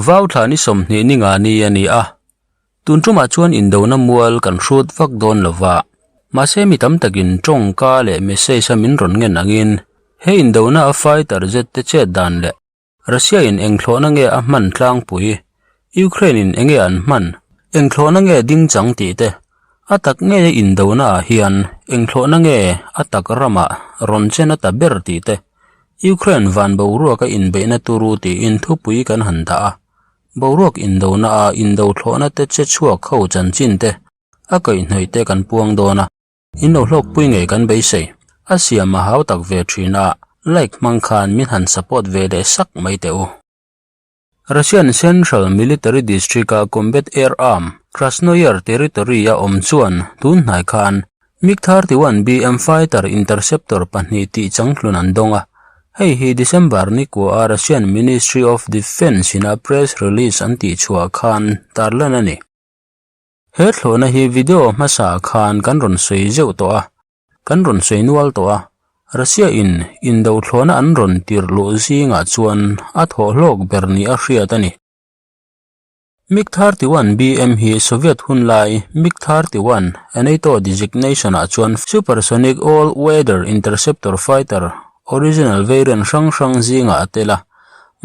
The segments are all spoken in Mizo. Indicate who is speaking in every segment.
Speaker 1: Vau thla ni 20 ni nga ni a ni a. Tun tumah chuan indona mual kan hrut vak dawn lo va. Mahse mi tam takin tawngka leh message a min rawn ngen angin he indona a fighter jet te chet dan leh Russia in eng thlawhna nge a hman tlangpui, Ukraine in enge an hman, eng thlawhna nge ding chang tih te, a tak ngei a indona ah hian eng thlawhna nge a tak ramah rawn chen a ta ber tih te, Ukraine van boruak a inbeihna turu tiin thupui kan han dah a, boruak indona a indo thlawhna te che chhuak ho chanchin te a kaihhnawih te kan puang dawn a. In lo hlawkpui ngei kan beisei. A siam a hau tak ve thin a, like hmang khan min han support ve leh sak mai teh u. Russian Central Military District-a Combat Air Arm, Krasnoyar Territory-a awm chuan tun hnai khan MiG 31 BM fighter interceptor pahnih tih changtlun an dawng a. Hei hi December ni kua a Russian Ministry of Defence-in a press release an tihchhuah khan tarlan a ni. He thlawhna hi video hmasa khan kan rawn sawi zeuh tawh a, kan rawn sawi nual tawh a, Russia in indo thlawhna an rawn tirh luh zingah chuan a thawh hlawk ber ni a hriat a ni. MiG 31 BM hi Soviet hun lai MiG 31 a NATO designation ah chuan supersonic all weather interceptor fighter original variant hrang hrang zingah a tel a,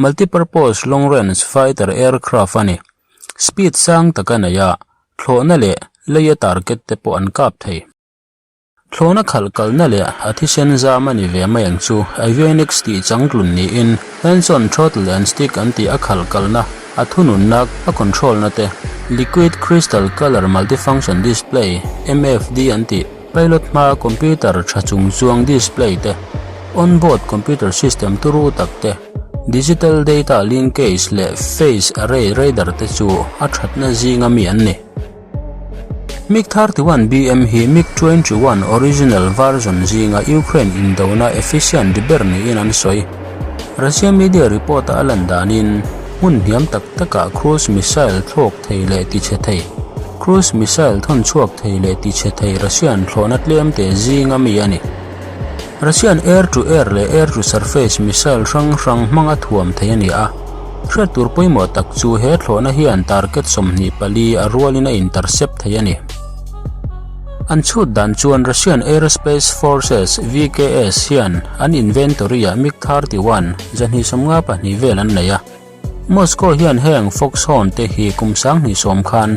Speaker 1: multipurpose long range fighter aircraft a ni. Speed sang tak a nei a, thlawhna leh leia target te pawh an kap thei. Thlawhna khalh kalna leh a thisen zam a ni ve mai ang chu Avionics tih changtlun niin hands-on throttle and stick an tih a khalh kalna, a thununna, a control na te, liquid crystal colour multifunction display, MFD an tih, pilot hmaa computer tha chung chuang display te, on-board computer system turu tak te, Digital data linkage leh phase array radar te chu a thatna zinga mi an ni. MiG 31 BM hi MiG 21 original version zinga Ukraine indona efficient ber niin an sawi. Russia media report a lan danin hmun hniam tak takah cruise missile thlawk thei leh tichhe thei, cruise missile thawn chhuak thei leh tichhe thei Russian thlawhna tlemte zinga mi a ni. Russian air-to-air leh air-to-surface missile hrang hrang hmang a thuam thei a ni a. Hriat tur pawimawh tak chu he thlawhna hian target 24 a rualin a intercept thei a ni. An chhut dan chuan Russian Aerospace Forces, VKS, hian an inventory-ah MiG 31, 152 vel an nei a. Moscow hian heng Foxhound te hi kum 2010 khan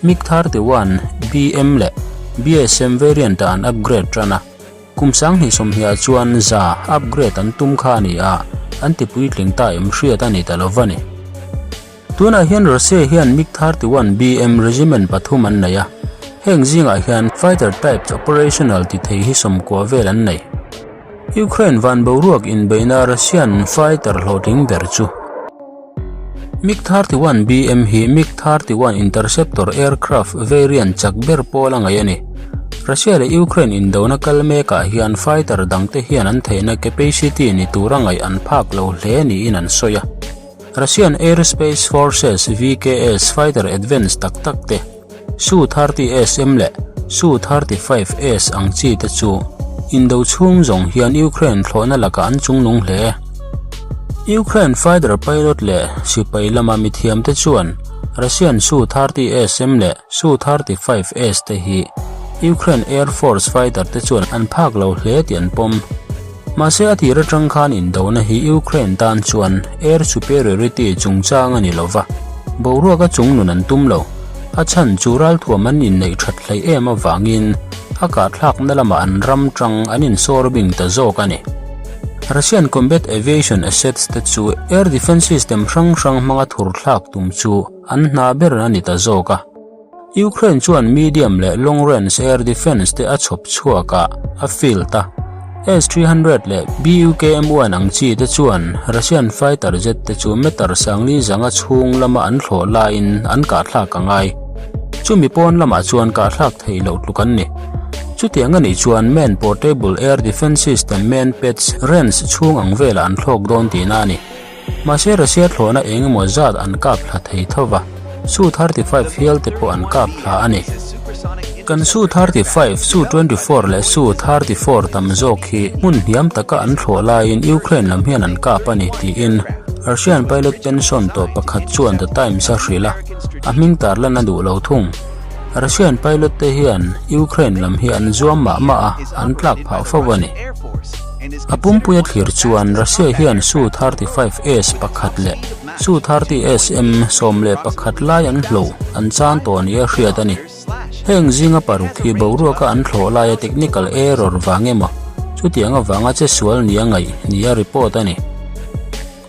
Speaker 1: MiG 31 BM leh BSM variant-ah an upgrade tan a. Kum 2020 chuan za upgrade an tum kha a ni a, an ti puitling ta em hriat a ni ta lo va ni. Tunah hian Russia hian MiG 31 BM regiment pathum an nei a, heng zingah hian fighter types operational ti thei hi sawmkua vel an nei. Ukraine van boruak inbeihna Russian fighter hlawhtling ber chu MiG 31 BM hi MiG 31 interceptor aircraft variant chak ber pawl a ngaih a ni. Russia leh Ukraine indona kal mekah hian fighter dangte hian an theihna capacity ni tura ngaih an phak lo hle niin an sawi a. Russian Aerospace Forces VKS fighter advance tak tak te, Su 30 SM leh Su 35 S ang chi te chu indo chhung zawng hian Ukraine thlawhna lakah an chungnung hle. Ukraine fighter pilot leh sipai lama mithiam te chuan Russian Su 30 SM leh Su 35 S te hi Ukraine Air Force fighter te chuan an phak lo hle tih an pawm. Mahse a tir atang khan indona hi Ukraine tan chuan air superiority chungchang a ni lo va, boruak a chungnun an tum lo. A chhan chu ralthuam an inneih that hleih em avangin a kahthlakna lamah an ram tang an insawr bing ta zawk a ni. Russian combat aviation assets te chu air defence system hrang hrang hmanga thur thlak tum chu an hna ber a ni ta zawk a. Ukraine chuan medium leh long range air defence te a chhawp chhuak a, a field a. S-300 leh Buk-M1 ang chi te chuan Russian fighter jet te chu meter sangli zanga chhung lama an thlawh laiin an kahthlak a ngai. Chumi pawn lamah chuan kahthlak theih loh tluk an ni. Chutiang a nih chuan man portable air defence system MANPADS range chhung ang velah an thlawk dawn tihna a ni. Mahse Russia thlawhna eng emaw zat an kap thla thei tho va, Su 35 hial te pawh an kap thla a ni. Kan Su 35, Su 24 leh Su 34 tam zawk hi hmun hniam taka an thlawh laiin Ukraine lam hian an kap a ni tiin Russian pilot pension tawh pakhat chuan The Times a hrilh a, a hming tarlan a duh lo thung. Russian pilot te hian Ukraine lam hi an zuam mah mah a, an tlak phah fo a ni. A pumpuia thlir chuan Russia hian Su-35S pakhat leh Su-30SM 11 lai an hlo an chan tawh nia hriat a ni. Heng zinga paruk hi boruaka an thlawh laia technical error vang emaw chutiang avanga che sual nia ngaih nia report a ni.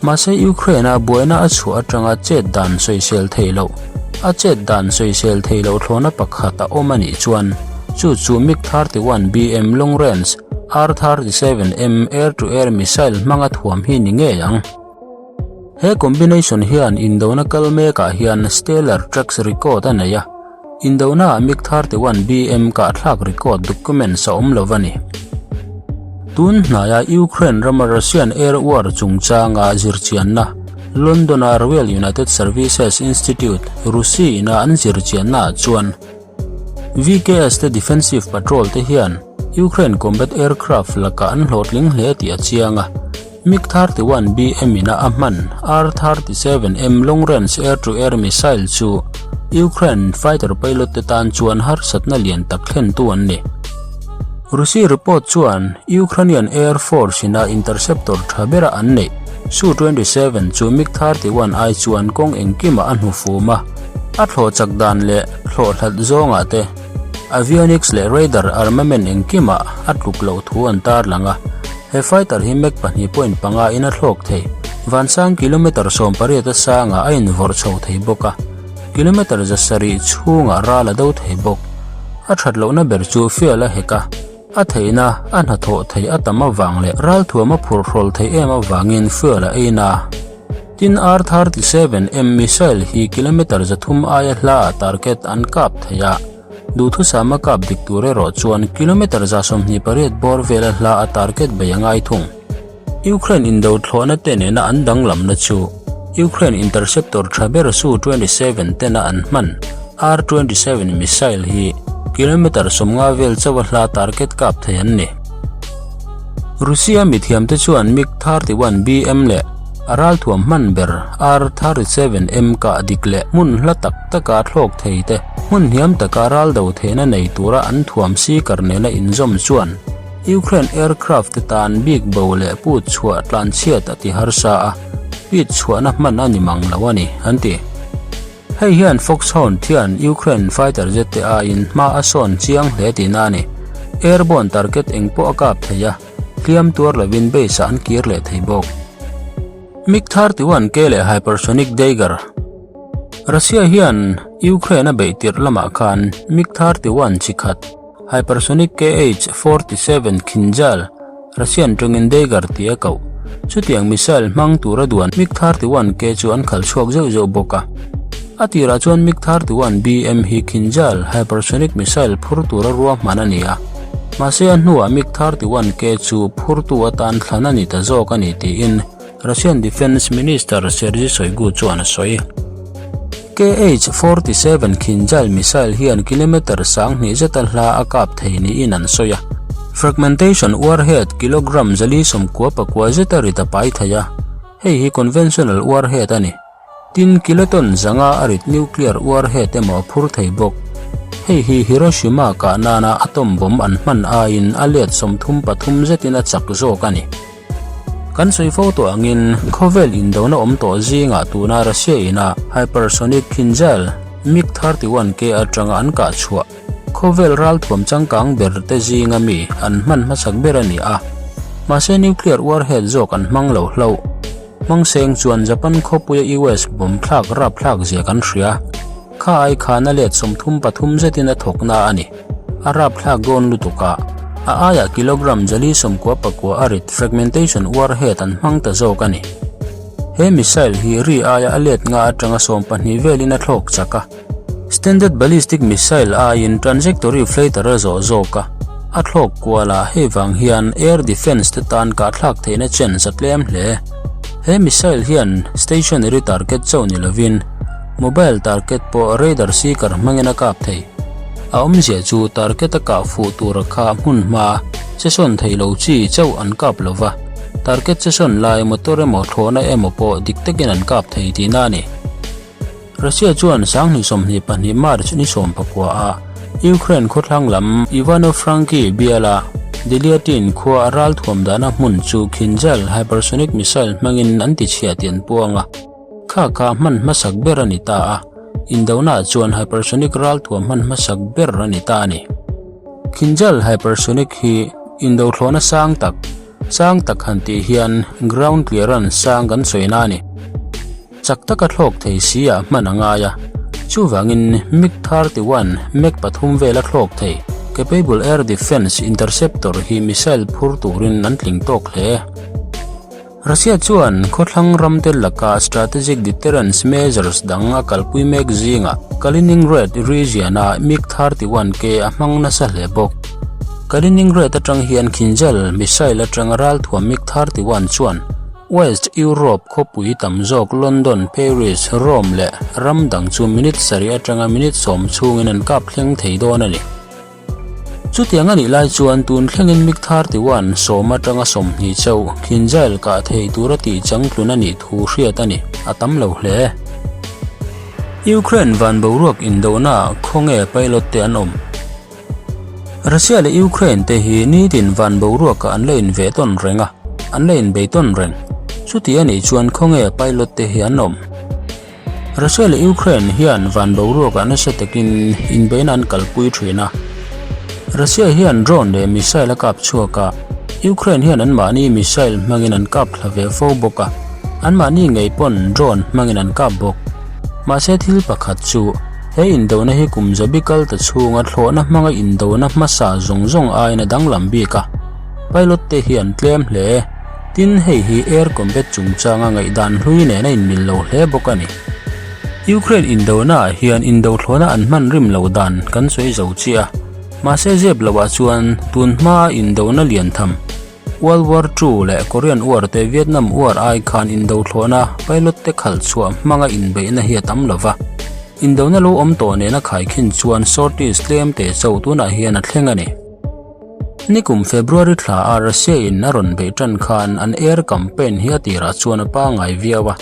Speaker 1: Mahse Ukraine-a buaina a chhuah atanga chet dan sawisel theih loh, a chet dan sawisel theih loh thlawhna pakhat a awm a nih chuan chu chu MiG-31BM long range R-37M air-to-air missile hmanga thuam hi ni ngei ang. He combination hian indona kal mekah hian stellar tracks record a nei a, indonaah MiG-31BM kahthlak record documents a awm lo a ni. Tun hnaia Ukraine rama Russian air war chungchanga zirchianna, London-a Royal United Services Institute, RUSI, ina an zirchiannaah chuan VKS te defensive patrol te hian Ukraine combat aircraft lakah an hlawhtling hle tih a chiang a. MiG-31BM ina a hman R-37M long range air-to-air missile chu Ukraine fighter pilot te tan chuan harsatna lian tak thlentu an ni. Rusi report chuan Ukrainian Air Force ina interceptor tha bera an neih Su-27 chu MiG-31 ai chuan kawng engkimah a hnufum a, a thlawh chak dan leh thlawh hlat zawngah te avionics leh radar armament engkimah a tluk loh thu an tarlang a. He fighter hi Mach 2.5 in a thlawk thei. Vansang kilometre 18 a sangah a invawrh chho thei bawk a, kilometre 700 chhungah ral a do thei bawk. A that lohna ber chu fuel a hek a, a theihna, a hnathawh theih a tam avang leh ralthuam a phurhrawl theih em avangin fuel a ein a. Tin, R-37M missile hi kilometre 300 aia hlaah target an kap thei a. Duhthusam a kap dik tur erawh chuan kilometre 28 bawr vela hla a target bei a ngai thung. Ukraine indo thlawhna te nena an danglamna chu Ukraine interceptor tha ber Su-27 tena an hman R-27 missile hi kilometre 50 vel chauha hla target kap thei an ni. Russia mithiamte chuan MiG-31BM leh a ralthuam hman ber R-37M kah dik leh hmun hla tak taka thlawk thei te, hmun hniam taka ral do theihna nei tura an thuam seeker nena inzawm chuan Ukraine aircraft te tan bik bo leh put chhuah tlanchhiat a ti harsa a, pit chhuahna hman a ni mang lo a ni, an ti. Hei hian Foxhound hian Ukraine fighter jet te aiin hma a sawn chiang hle tihna a ni. Airborne target engpawh a kap thei a, hliam tuar lovin base ah an kir leh thei bawk. MiG-31K leh Hypersonic Dagger. Russia hian Ukraine a beih tirh lamah khan MiG-31 chi khat, hypersonic KH-47 Kinzhal, Russian tawngin Dagger tih a koh. Chutiang missile hmang tura duan MiG-31K chu an khalh chhuak zeuh zeuh bawk a. A tirah chuan MiG-31BM hi Kinzhal hypersonic missile phur tura ruahman a ni a. Mahse a hnuah MiG-31K chu phurtu atan thlan a ni ta zawk a ni tiin Russian Defence Minister Sergei Shoigu chuan a sawi. KH-47 Kinzhal missile hian kilometre 2000 zeta hla a kap thei niin an sawi a. Fragmentation warhead kilogram 49 zeta rit a pai thei a, hei hi conventional warhead a ni. Tin, kiloton 500 a rit nuclear warhead emaw a phur thei bawk. Hei hi Hiroshima kah nana atom bomb an hman aiin a let 33 zetin a chak zawk a ni. Kan sawi fo tawh angin khawvel indona awm tawh zingah tuna Russia ina hypersonic Kinzhal MiG-31K atanga an kah chhuah khawvel ralthuam changkang ber te zinga mi an hman hmasak ber a ni a. Mahse nuclear warhead zawk an hmang lo hlauh. Hmangseng chuan Japan khawpuia US bomb thlak rapthlak zia kan hria. Kha ai khan a let 33 zetin a thawk na a ni. A rapthlak dawn lutuk a, a aiah kilogram 49 a rit fragmentation warhead an hmang ta zawk a ni. He missile hi ri aia a let nga atanga 12 velin a thlawk chak a. Standard ballistic missile aiin trajectory flater a zawh zawk a, a thlawk kual a, hei vang hian air defence te tan kahthlak theihna chance a tlem hle. He missile hian stationary target chauh ni lovin, Mobile target pawh radar seeker hmangin a kap thei. A awmzia chu target a kah fuh tura kha hmun hma che sawn thei lo chi chauh an kap lo va. Target che sawn lai motor emaw thlawhna emaw pawh dik takin an kap thei tihna a ni. Russia chuan 2022 March ni 19 ah Ukraine khawthlang lam Ivano-Franki biala Deliatin khua a ralthuam dahna hmun chu Kinzhal hypersonic missile hmangin an tichhia tih an puang a. Kha kha hman hmasak ber a ni ta a, indonaah chuan hypersonic ralthuam hman hmasak ber a ni ta a ni. Kinzhal hypersonic hi indo thlawhna sang tak, sang tak han tih hian ground clearance sang kan sawina a ni. Chak taka thlawk thei si ah hman a ngai a, chuvangin MiG 31, Mach pathum vela thlawk thei capable air defence interceptor hi missile phur turin an tling tawk hle. Russia chuan khawthlang ram te laka strategic deterrence measures dang a kalpui mek zingah Kaliningrad region-a MiG 31 ke a hmang nasa hle bawk. Kaliningrad atang hian Kinzhal missile atanga ralthuam MiG 31 chuan West Europe khawpui tam zawk London, Paris, Rome leh ram dang chu minute sarih atanga minute sawm chhungin an kap thleng thei dawn a ni. Chutiang a nih lai chuan tun thlengin MiG 31 sawm atanga 20 chauh Kinzhal kah thei tura tih changtlun a nih thu hriat a ni, a tam lo hle. Ukraine van boruak indohnaah khawnge pilot te an awm? Russia leh Ukraine te hi nitin van boruakah an la inveh tawn reng a, an la inbei tawn reng. Chuti a nih chuan khawnge pilot te hi an awm? Russia leh Ukraine hian van boruakah nasa takin inbeina an kalpui thin a. Russia hian drone leh missile a kap chhuak a, Ukraine hian anmahni missile hmangin an kap thla ve fo bawk a, anmahni ngei pawn drone hmangin an kap bawk. Mahse thil pakhat chu. He indona hi kum zabi kal ta chhunga thlawhna hmanga indona hmasa zawng zawng aiin a danglam bik a, pilot te hi an tlem hle. Tin, hei hi air combat chungchanga ngaihdan hlui nen a inmil lo hle bawk a ni. Ukraine indona ah hian indo thlawhna an hman rim lo dan kan sawi zo chiah a, mahse zep loah chuan tun hmaa indona lian tham, World War Two leh Korean War te Vietnam War ai khan indo thlawhna pilot te khalh chhuah hmanga inbeihna hi a tam lo va. Indona lo awm tawh nena khaikhin chuan sorties tlem te chauh tunah hian a thleng a ni. Nikum February thla a Russia in a rawn beih tan khan an air campaign hi a tirah chuan a pangngai viau a.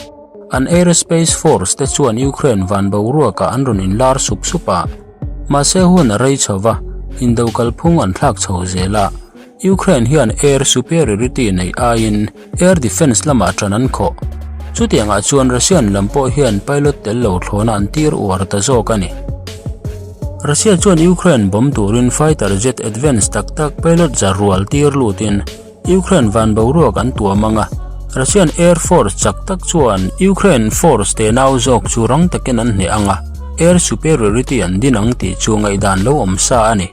Speaker 1: An aerospace force te chuan Ukraine van boruakah an rawn inlar sup sup a. Mahse hun a rei chho va, indo kalphung an thlak chho zel a. Ukraine hian air superiority neih aiin air defence lamah ṭan an khawh. Chutiangah chuan Russian lam pawh hian pilot tel lo thlawhna an tir uar ta zawk a ni. Russia chuan Ukraine bomb turin fighter jet advance tak tak pilot za rual tir lutin Ukraine van boruak an tuam ang a, Russian air force chak tak chuan Ukraine force tenau zawk chu rang takin an hneh ang a, air superiority an din ang tih chu ngaihdan lo awm sa a ni.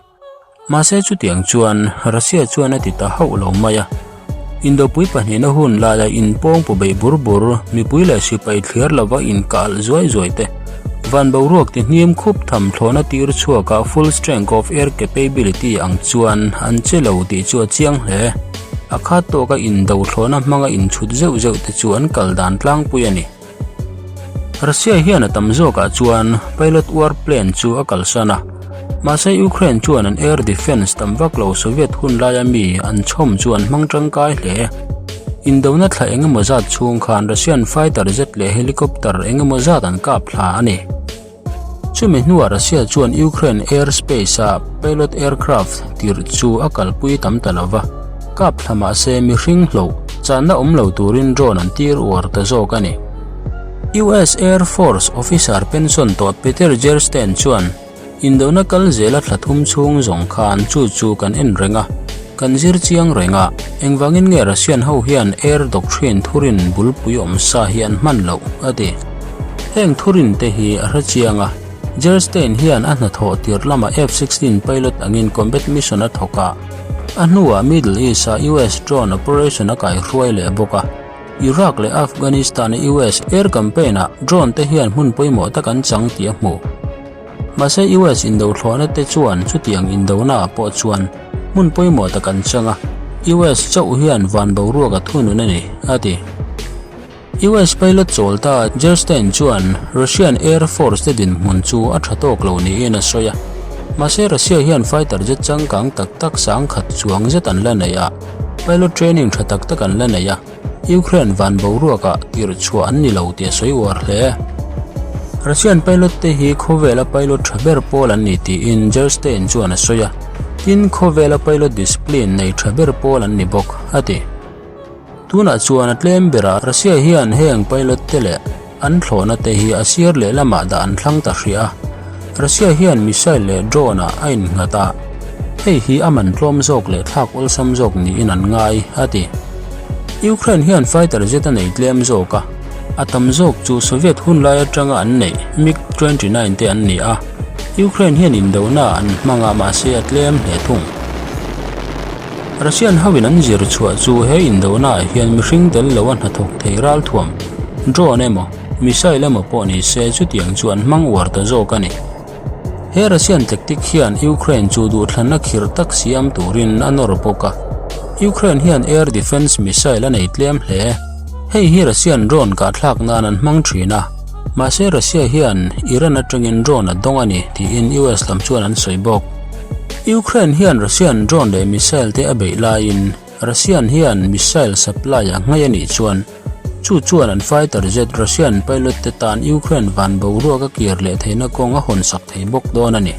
Speaker 1: Mahse chutiang chuan Russia chuan a ti ta hauh lo mai a. Indopui pahnihna hun laia inpawng pu beih bur bur, mipui leh sipai thliar lova inkalh zuai zuai te, van boruak ti hnim khup tham thlawhna tir chhuakah full strength of air capability ang chuan an che lo tih chu a chiang hle. A khat tawka indo thlawhna hmanga inchhut zeuh zeuh te chu an kal dan tlangpui a ni. Russia hian a tam zawkah chuan pilot war plane chu a kalsan a, mahse Ukraine chuan an air defence tam vak lo Soviet hun laia mi an chhawm chu an hmang tangkai hle. Indona thla engemaw zat chhung khan Russian fighter jet leh helicopter engemaw zat an kap thla a ni. Chumi hnuah Russia chuan Ukraine airspace-a pilot aircraft tirh chu a kalpui tam ta lo va, kap thla mah se mihring hloh channa awm lo turin drone an tir uar ta zawk a ni. US Air Force officer pension tawh Peter Gerstein chuan, Indona kal zela thla thum chhung zawng khan chu chu kan en reng a, kan zir chiang reng a, engvangin nge Russian ho hian air doctrine thurin bulpui awm sa hi an hman loh? a ti. Heng thurin te hi a hre chiang a, Gerstein hian a hnathawh tir lamah F-16 pilot angin combat mission a thawk a, a hnuah Middle East-a US drone operation a kaihruai leh bawk a. Iraq leh Afghanistan-a US air campaign-ah drone te hian hmun pawimawh tak an chang tih a hmu. Mahse US indo thlawhna te chuan chutiang indona ah pawh chuan hmun pawimawh tak an chang a, US chauh hian van boruak a thunun a ni, a ti. US pilot chawl ta Gerstein chuan Russian Air Force te dinhmun chu a tha tawk lo niin a sawi a. Mahse Russia hian fighter jet changkang tak tak 10,000 chuang zet an la nei a. Pilot training tha tak tak an la nei a, Ukraine van boruakah tirh chhuah an ni lo tih a sawi uar hle. Russian pilot te hi khawvela pilot tha ber pawl an ni tiin Gerstein chuan a sawi a, tin khawvela pilot discipline nei tha ber pawl an ni bawk, a ti. Tunah chuan a tlem berah Russia hian heng pilot te leh an thlawhna te hi a sir lehlamah dah an thlang ta hrih a. Russia hian missile leh drone ah a innghat a, hei hi a man tlawm zawk leh thlak awlsam zawk niin an ngai, a ti. Ukraine hian fighter jet a nei tlem zawk a, a tam zawk chu Soviet hunlai atanga an neih MiG 29 te an ni a. Ukraine hian indona an hmang a, mahse a tlem hle thung. Russian hoin an zir chhuah chu he indonaah hian mihring tel lo a hnathawk thei ralthuam, drone emaw, missile emaw pawh ni se chutiang chu an hmang uar ta zawk a ni. He Russian tactic hian Ukraine chu duhthlanna khirh tak siam turin a nawr bawk a. Ukraine hian air defence missile a nei tlem hle. Hei hi Russian drone kahthlak nan an hmang thin a, mahse Russia hian Iran atangin drone a dawng a ni tiin US lam chuan an sawi bawk. Ukraine hian Russian drone leh missile te a beih laiin Russian hian missile supply a nghei a nih chuan chu chuan an fighter jet Russian pilot te tan Ukraine van boruak a kir leh theihna kawng a hawn sak thei bawk dawn a ni.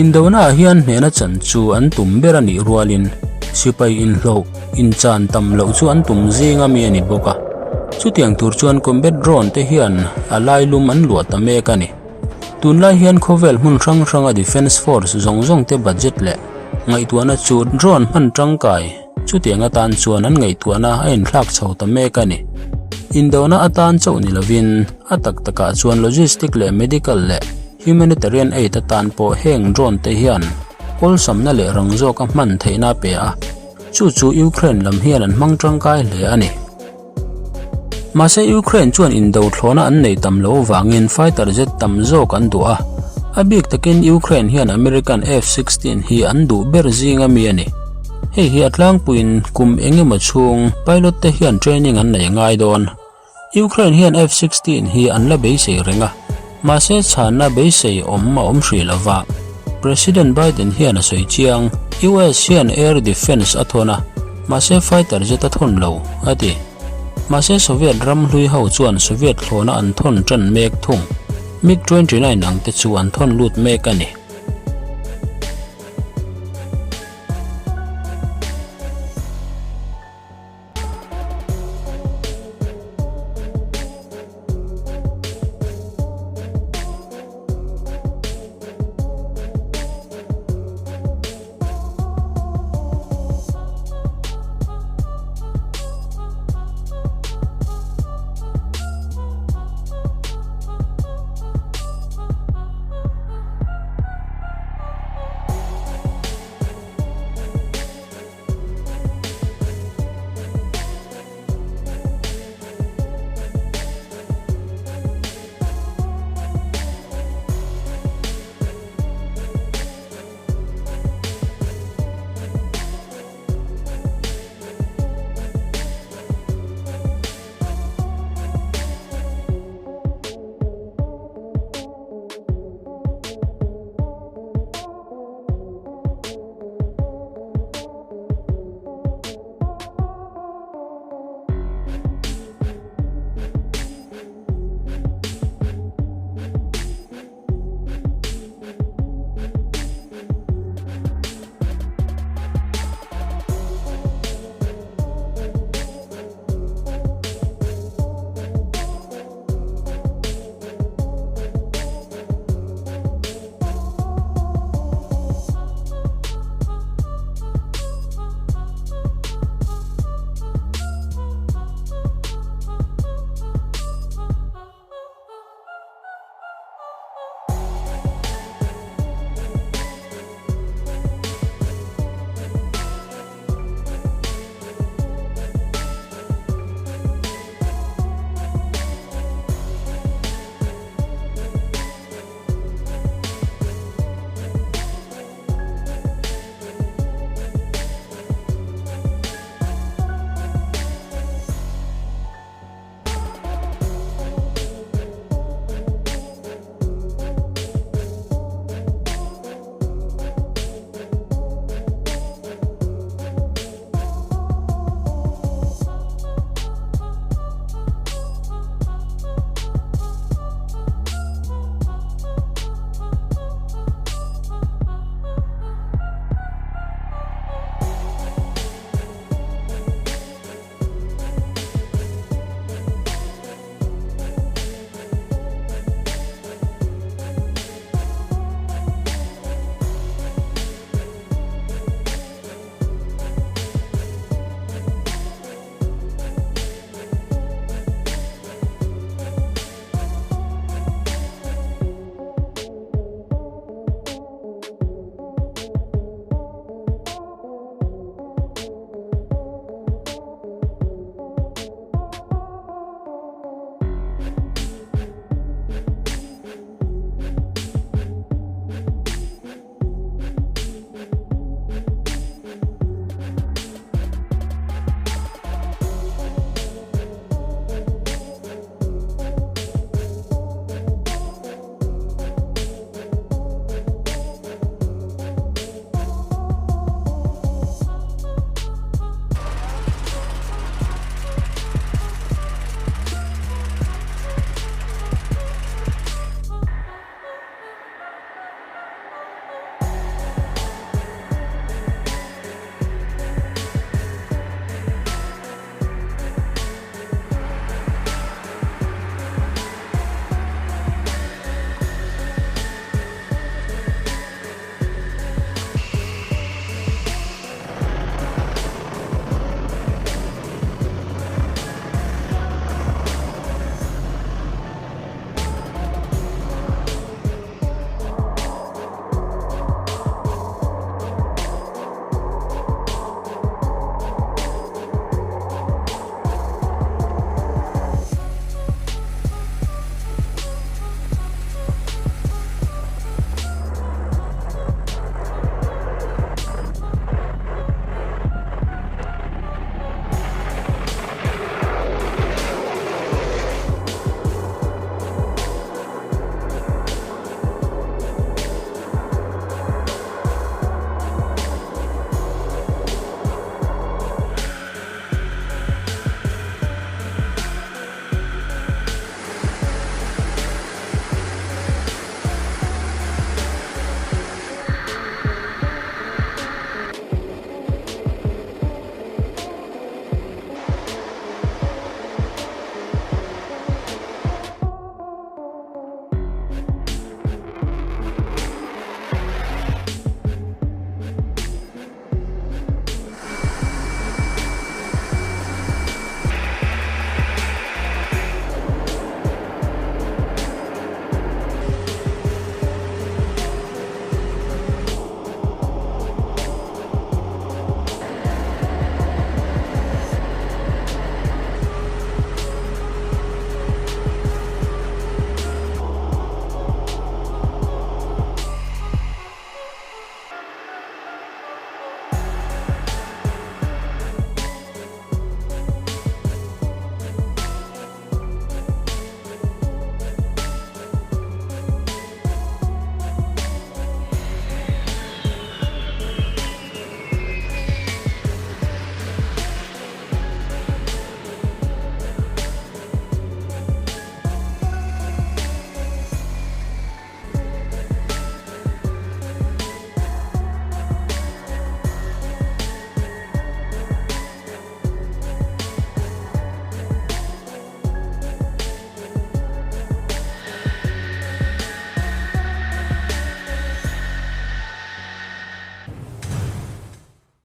Speaker 1: Indona ah hian hnehna chan chu an tum ber a nih rualin sipai inhloh, inchan tam loh chu an tum zing ami a ni bawk a. Chutiang tur chuan combat drone te hian a lailum an luah ta mek a ni. Tunlai hian khawvel hmun hrang hranga Defence Force zawng zawng te budget leh ngaihtuahna chu drone hman tangkai chutiang atan chuan an ngaihtuahna a inthlak chho ta mek a ni. Indona atan chauh ni lovin a tak takah chuan logistic leh medical leh humanitarian aid atan pawh heng drone te hian awlsamna leh rang zawka hman theihna a pe a, chu chu Ukraine lam hian an hmang tangkai hle a ni. Mahse Ukraine chuan indo thlawhna an nei tam lo avangin fighter jet tam zawk an duh a, a bik takin Ukraine hian American F-16 hi an duh ber zing ami a ni. Hei hi a tlangpuiin kum eng emaw chhung pilot te hian training an nei ngai dawn. Ukraine hian F-16 hi an la beisei reng a, Mahse chhanna beisei awm a awm hrih lo va, President Biden hian a sawi chiang, US hian air defence a thawn a, mahse fighter jet a thawn lo, a ti. Mahse Soviet ram hlui ho chuan Soviet thlawhna an thawn tan mek thung, MiG 29 ang te chu an thawn lut mek a ni.